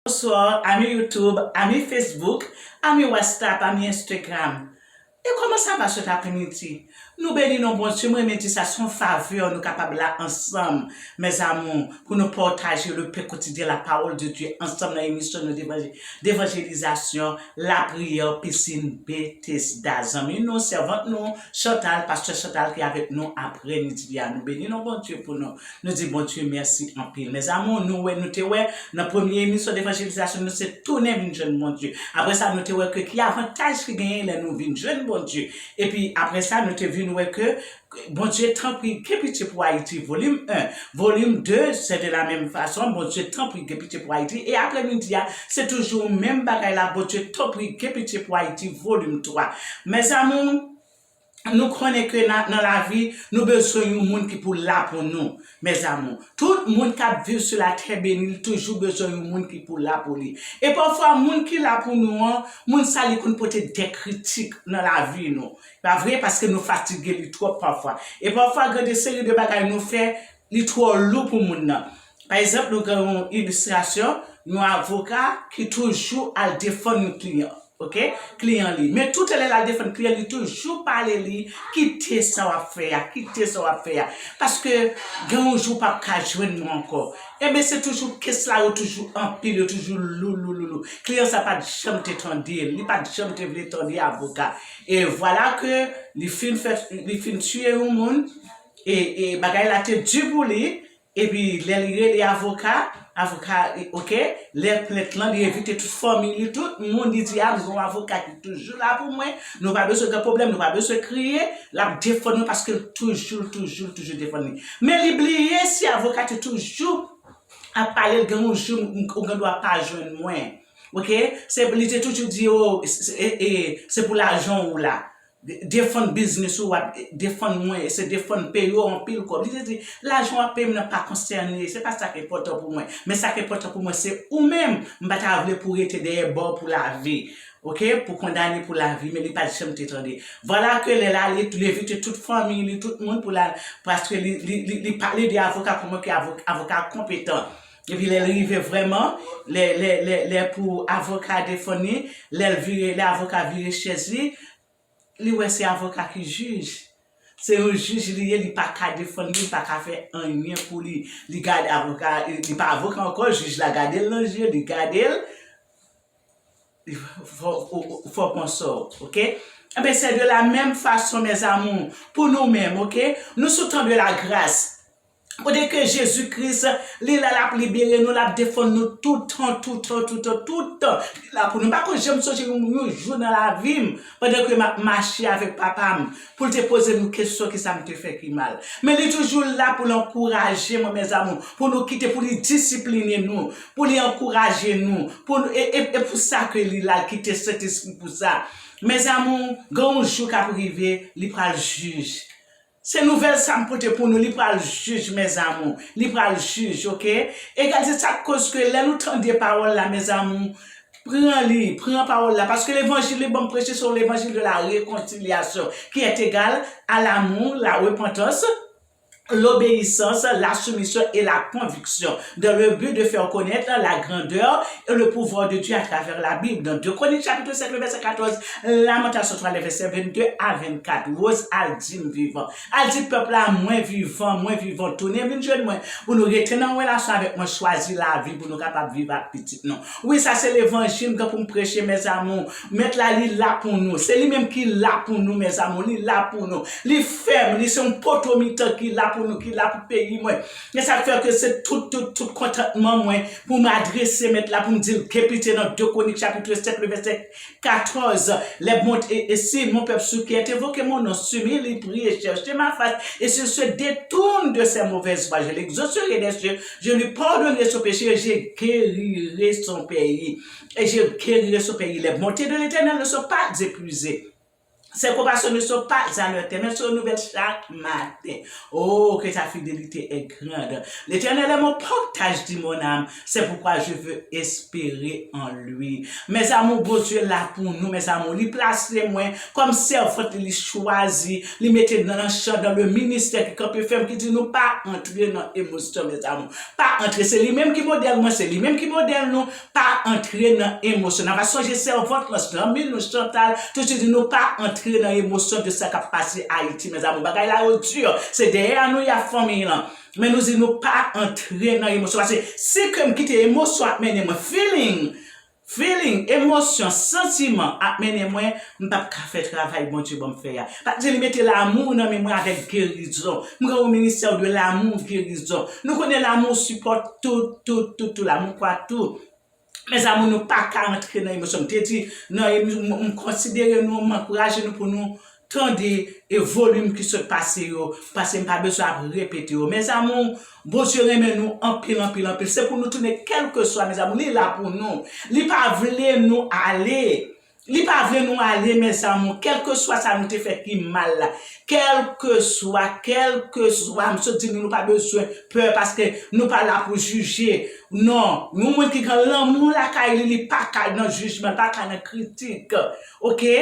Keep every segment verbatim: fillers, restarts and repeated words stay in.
Bonsoir, ami YouTube, ami Facebook, ami WhatsApp, ami Instagram. E comment ça va cet après-midi? Nou beni non Bondye, mwen renmen di sa se yon favè nou kapab la ansanm, mes amours, pou nou pataje le pain quotidien, la parole de Dieu ansanm nan emisyon nou devanjelizasyon, lapriyè, pisin Betesda. Zanmi nou, sèvant nou, Chantal, pastè Chantal ki avèk nou aprè midi a. Nou beni non Bondye pou nou. Nou di Bondye mèsi anpil. Mes amours, nou wè, nou te wè nan premye emisyon devanjelizasyon nou se tounen vin jwenn Bondye. Apre sa nou te wè ke ki avantaj ki genyen lè nou vin jwenn Bondye. Epi apre sa nou te vin wè ke Bondye tanpri gen pitye pou Ayiti volim en, volim de se de la menm fason Bondye tanpri gen pitye pou Ayiti. E apre midi a se toujou menm bagay la Bondye tanpri gen pitye pou Ayiti volim twa. Mes amours, nou konnen ke nan lavi nou bezwen yon moun ki pou la pou nou. Mes amours, tout moun k ap viv sou latè beni li toujou bezwen yon moun ki pou la pou li. E pafwa moun ki la pou nou an, moun sa li konn pote de kritik nan lavi nou. Pa vre? Paske nou fatige li twòp pafwa. E pafwa gen de seri de bagay nou fè li twò lou pou moun nan. Pa egzanp nou gen yon ilistrasyon, yon avoka ki toujou al defann yon kliyan. Oke? Kliyan li. Men tout lè l al defann kliyan li toujou pale li, kite sa w ap fè a, kite sa w ap fè a. Paske gen yon jou w p ap ka jwenn mwen ankò. Enben se toujou kes la yo toujou anpil, yo toujou lou lou lou lou. Kliyan sa pa t janm te tande l, li pa t janm te vle tande avoka. E vwala ke li fin fè, li fin tiye yon moun, e, e bagay la te di pou li, epi lè li rele avoka, avoka, e, oke, lè plent lan, li envite tout fanmi li, tout moun, li di a m gen yon avoka ki toujou la pou mwen, nou pa bezwen gen pwoblèm, nou pa bezwen kriye, l ap defann nou paske l toujou, toujou, toujou defann li. Men li bliye si avoka te toujou ap pale l gen yon jou ou gen dwa pa jwenn mwen. Oke? Se, li te toujou di, o, se, e, e, se pou lajan w la. De- Defann biznis ou, w ap defann mwen, se defann peyi w anpil kòb. Li te di, lajan w ap peye m nan pa konsène, se pa sa k enpòtan pou mwen. Men sa k enpòtan pou mwen, se ou menm. M pa ta vle pou w rete dèyè ba w pou lavi. Oke? Pou kondane pou lavi, men li pa t janm te tande. Vwala ke lè l ale, li envite tout fanmi li, tout moun pou l al, paske li, li, li, li pale de avoka kòman ke avoka, avoka konpetan. Epi lè l rive vrèman, lè, lè, lè, lè pou avoka defann li, lè l vire, lè avoka vire chèz li, li wè se avoka ki jij. Se yon jij li ye, li pa ka defann li, li pa ka fè anyen pou li. Li gade avoka, li pa avoka ankò, jij la gade l nan je, li gade l, fò, fò, fò pran sò, oke? Enben, se de la menm fason, mes amours, pou nou menm, oke? Nou sou tan de la gras. Kote ke Jezi Kris, li la, l ap libere nou, l ap defann nou toutan, toutan, toutan, toutan. Li la pou nou. M pa konn janm sonje yon, yon jou nan lavi m, pandan ke m ap mache avèk papa m, pou l te poze nou kesyon, kisa m te fè ki mal. Men li toujou la pou l ankouraje mwen, mes amours, pou nou kite, pou li disipline nou, pou li ankouraje nou, pou nou, e, e, e pou sa ke li la, l kite Sentespri pou sa. Mes amours, gen yon jou k ap rive, li pral jij. Se nouvèl sa m pote pou nou, li pral jij, mes amours. Li pral jij, oke? Egal, se sa k koz ke lè nou tande pawòl la, mes amours, pran li, pran pawòl la, paske levanjil li ban m preche, se yon levanjil de la réconciliation, qui est égal à l'amour, la repentance, l'obéissance, la soumission et la conviction, dans le but de faire connaître la grandeur et le pouvoir de Dieu à travers la Bible. Dans deux Chroniques chapitre sept, le verset quatorze, Lamentations trois, le verset vingt-deux à vingt-quatre. Rose al di m vivan. Al di pèp la, mwen vivan, mwen vivan. Tounen vin jwenn mwen. Pou nou rete nan relasyon avèk mwen, chwazi lavi pou nou kapab viv ak pitit nou. Wi, sa se levanjil m gen pou m preche, mes amours. Mèt la, li la pou nou. Se li menm ki la pou nou, mes amours. Li la pou nou. Li fèm, li se yon poto mitan ki la pou nou, ki la pou peyi mwen. E sa k fè ke se tout, tout, tout kontantman mwen pou m adrese Mèt la, pou m di l gen pitye nan de Kwonik chapitre sept, le verset quatorze. Lè bon, et, et si mon peuple souffre et invoque mon nom, s'humilie, prie, cherche ma face, et s'il se détourne de ses mauvaises voies, je l'exaucerai des cieux, je lui pardonnerai son péché, je guérirai son pays. Et je guérirai son pays. Les bontés de l'Éternel ne sont pas épuisées. Ses compassions ne sont pas à leur terme, elles se renouvellent chaque matin. Oh, que ta fidélité est grande. L'Éternel est mon portage, dit mon âme, c'est pourquoi je veux espérer en lui. Mes amours, Bondye la pou nou, mes amours. Li plase mwen kòm sèvant li, li chwazi, li mete nan chan, dans le ministère ki kanpe fèm, ki di nou pa antre nan emosyon, mes amours. Pa antre, se li menm ki modèl mwen, se li menm ki modèl nou. Pa antre nan emosyon. N a va sonje sèvant lan, zanmi nou Chantal, toujou di nou pa antre nan emosyon de sa k ap pase Ayiti, mes amours. Bagay la yo di, se dèyè nou y ap fanmi lan. Men nou di nou pa antre nan emosyon. Paske si ke m kite emosyon ap mennen mwen, feeling, feeling, emosyon, santiman ap mennen mwen, m p ap ka fè travay Bondye ban m fè a. Paske li mete lanmou nan men mwen avèk gerizon. M gen yon ministè de l'amour guérison. Nou konnen lanmou sipòte tout, tout, tout, tout, lanmou kwa tout. Mes amours, nou pa ka antre nan emosyon. M te di, nan emi-, m, m konsidere nou, m ankouraje nou pou nou tande e volim ki sot pase yo, paske m pa bezwen ap repete yo. Mes amours, Bondye renmen nou anpil, anpil, anpil. Se pou nou tounen kèlkeswa, mes amours, li la pou nou. Li pa vle nou ale. Li pa vle nou ale, mes amours, kèlkeswa sa nou te fè ki mal la. Kèlkeswa, kèlkeswa, m sot di nou, nou pa bezwen pè paske nou pa la pou jije. Non, yon moun ki gen lanmou lakay li, li pa ka nan jijman, li pa ka nan kritik. Oke?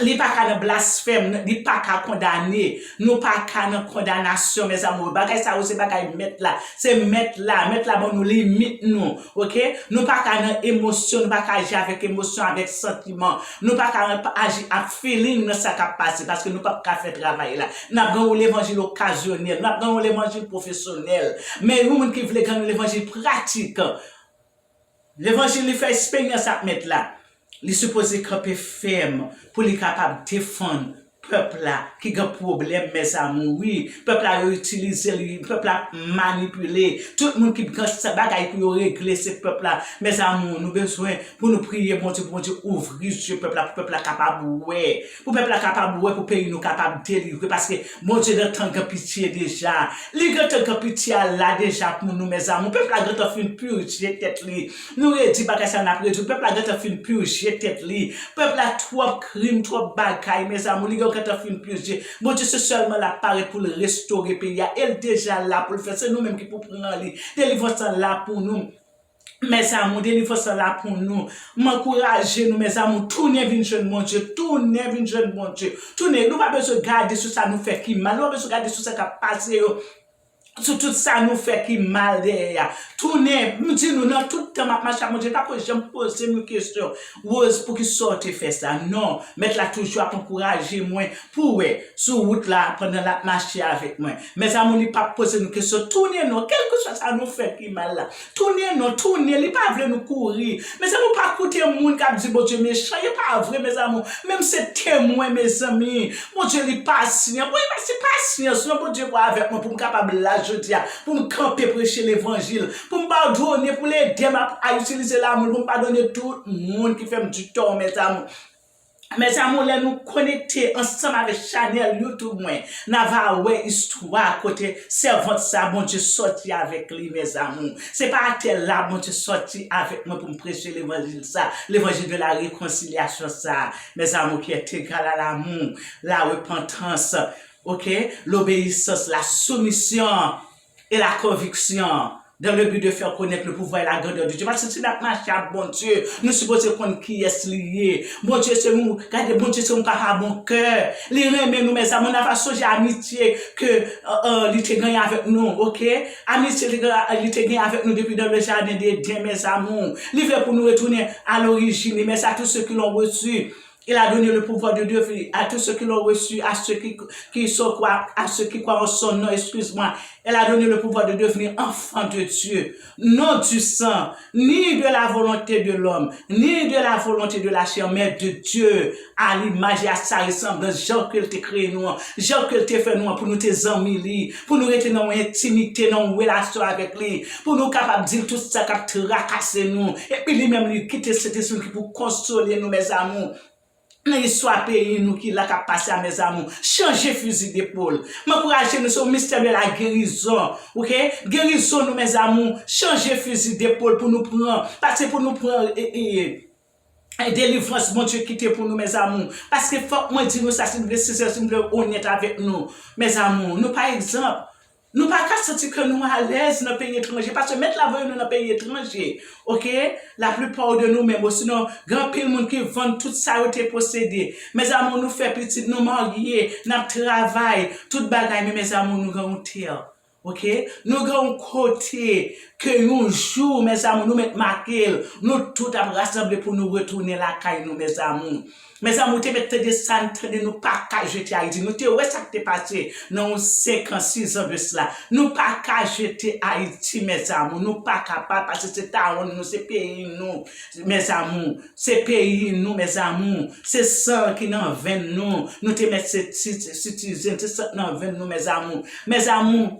Li pa ka nan blasfèm, li pa ka kondane. Nou pa ka nan kondanasyon, mes amours. Bagay sa yo se bagay mèt la. Se mèt la. Mèt la ban nou limit nou. Oke? Nou pa ka nan emosyon, nou pa ka aji avèk emosyon, avèk santiman. Nou pa ka aji ak feeling nan sa k ap pase, paske nou p ap ka fè travay la. N ap gen yon levanjil okazyonèl, n ap gen yon levanjil pwofesyonèl. Men yon moun ki vle gen yon levanjil pratik, levanjil li fè esperyans ak mèt la, li sipoze kanpe fèm pou li kapab defann pèp la ki gen pwoblèm, mes amours, wi. Pèp la yo itilize li, pèp la manipile. Tout moun ki gen sa bagay pou yo regle, se pèp la. Mes amours, nou bezwen pou nou priye Bondye, pou Bondye ouvri zye pèp la, pou pèp la kapab wè. Pou pèp la kapab wè, pou peyi nou kapab delivre, paske Bondye gentan gen pitye deja. Li gentan gen pitye a la deja pou nou, mes amours. Pèp la gentan fin pirje tèt li. Nou redi bagay sa, n ap redi. Pèp la gentan fin pirje tèt li. Pèp la twòp krim, twòp bagay, mes amours. Li gentan fin pirje. Bondye se sèlman l ap parèt pou l restore peyi a. E l deja la pou l fè. Se nou menm ki pou pran li. Delivrans lan la pou nou. Mes amours, delivrans lan la pou nou. M ankouraje nou, mes amours, tounen vin jwenn Bondye, tounen vin jwenn Bondye. Tounen, nou pa bezwen gade sou sa nou fè ki mal, nou pa bezwen gade sou sa k ap pase yo, sou tout sa nou fè ki mal dèyè a. Tounen, m di nou, nan tout tan m ap mache ak Bondye, li pa ko janm poze m yon kesyon, Rose, poukisa w te fè sa? Non, Mèt la toujou ap ankouraje mwen pou wè sou wout la pandan l ap mache avèk mwen. Mes amours, li p ap poze nou kesyon. Tounen non, kèlkeswa sa nou fè ki mal la. Tounen non, tounen, li pa vle nou kouri. Mes amours, pa koute moun k ap di Bondye mechan, e pa vre, mes amours. Menm se temwen, mezanmi. Bondye li pasyan. Bon, e pa si pasyans non, Bondye bò avèk mwen pou m kapab la jodi a, pou m kanpe preche levanjil, pou m padone, pou l ede m a, a itilize lanmou l, pou m padone tout moun ki fè m di tò, mes amours. Mes amours, lè nou konekte ansanm avèk chanèl YouTube mwen, n a va wè istwa kote sèvant sa Bondye sòti avèk li, mes amours. Se pa atè la Bondye sòti avèk mwen pou m preche levanjil sa, l'évangile de la réconciliation sa, mes amours, qui est égal à l'amour, la repentance, ok, l'obéissance, la soumission et la conviction dans le but de faire connaître le pouvoir et la grandeur de Dieu. Paske si n ap mache ak Bondye, nou sipoze konn kiyès li ye. Bondye se yon, gade, Bondye se yon papa bon kè. Li renmen nou, mes amours. N a va sonje amitye ke, euh, euh, li te genyen avèk nou, ok? Amitye li, li te genyen avèk nou depi dans le jardin d'Éden, mes amours. Li vle pou nou retounen a lorijin li, men sa, tous ceux qui l'ont reçu, Il a donné le pouvoir de devenir à tous ceux qui l'ont reçu, à ceux qui, qui sont quoi, à ceux qui croient en son nom, excuse-moi. Elle a donné le pouvoir de devenir enfant de Dieu, non du sang, ni de la volonté de l'homme, ni de la volonté de la chair, mais de Dieu, à l'image et à sa ressemblance, jan ke l te kreye nou an, jan ke l te fè nou an, pou nou te zanmi li, pou nou rete nan yon entimite, nan yon relasyon avèk li, pou nou kapab di l tout sa k ap trakase nou. Epi li menm, li kite Sentespri l ki pou konsole nou, mes amours. Nan istwa peyi nou ki la k ap pase a, mes amours, chanje fizi depòl. M ankouraje nou, se yon mistè de la gerizon, ok? Gerizon nou, mes amours, chanje fizi depòl pou nou pran, pase pou nou pran, e, e, e delivrans Bondye kite pou nou, mes amours. Paske fòk mwen di nou sa, si nou vle sensè, si nou vle onèt avèk nou, mes amours. Nou pa egzanp. Nou pa ka santi ke nou alèz nan peyi etranje, paske mèt la voye nou nan peyi etranje, oke? Laplipa de nou menm, osinon, gen anpil moun ki vann tout sa yo te posede. Mes amours, nou fè pitit, nou marye, n ap travay, tout bagay, men mes amours, nou gen yon tè, oke? Nou gen yon kote ke yon jou, mes amours, nou mèt make l, nou tout ap rasanble pou nou retounen lakay nou, mes amours. Mes amours, ou te mèt tande sa, n tande nou pa ka jete Ayiti. Nou te wè sa k te pase nan yon senk an, sis an de sila. Nou pa ka jete Ayiti, mes amours. Nou pa kapab, paske se tawon nou, se peyi nou, mes amours. Se peyi nou, mes amours. Se san ki nan venn nou. Nou te mèt se ti, citizen, se san nan venn nou, mes amours. Mes amours,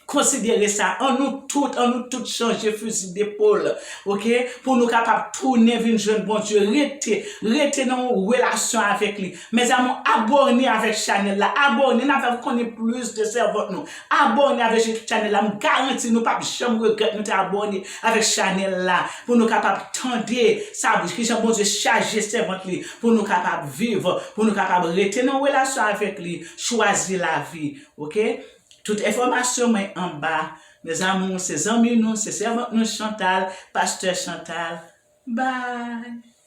konsidere sa, an nou tout, an nou tout chanje fizi depòl, oke? Pou nou kapab tounen vin jwenn Bondye, rete, rete nan yon relasyon avèk li. Mes amours, abòne avèk chanèl la, abòne, n ap fè konnen plis de sèvant nou. Abòne avèk chanèl la, m garanti nou p ap janm regrèt nou te abòne avèk chanèl la, pou nou kapab tande sa, kijan Bondye chaje sèvant li, pou nou kapab viv, pou nou kapab rete nan relasyon avèk li, chwazi lavi, oke? Tout enfòmasyon mwen anba. Mes amours, se zanmi nou, se sèvant nou Chantal, pastè Chantal. Bye.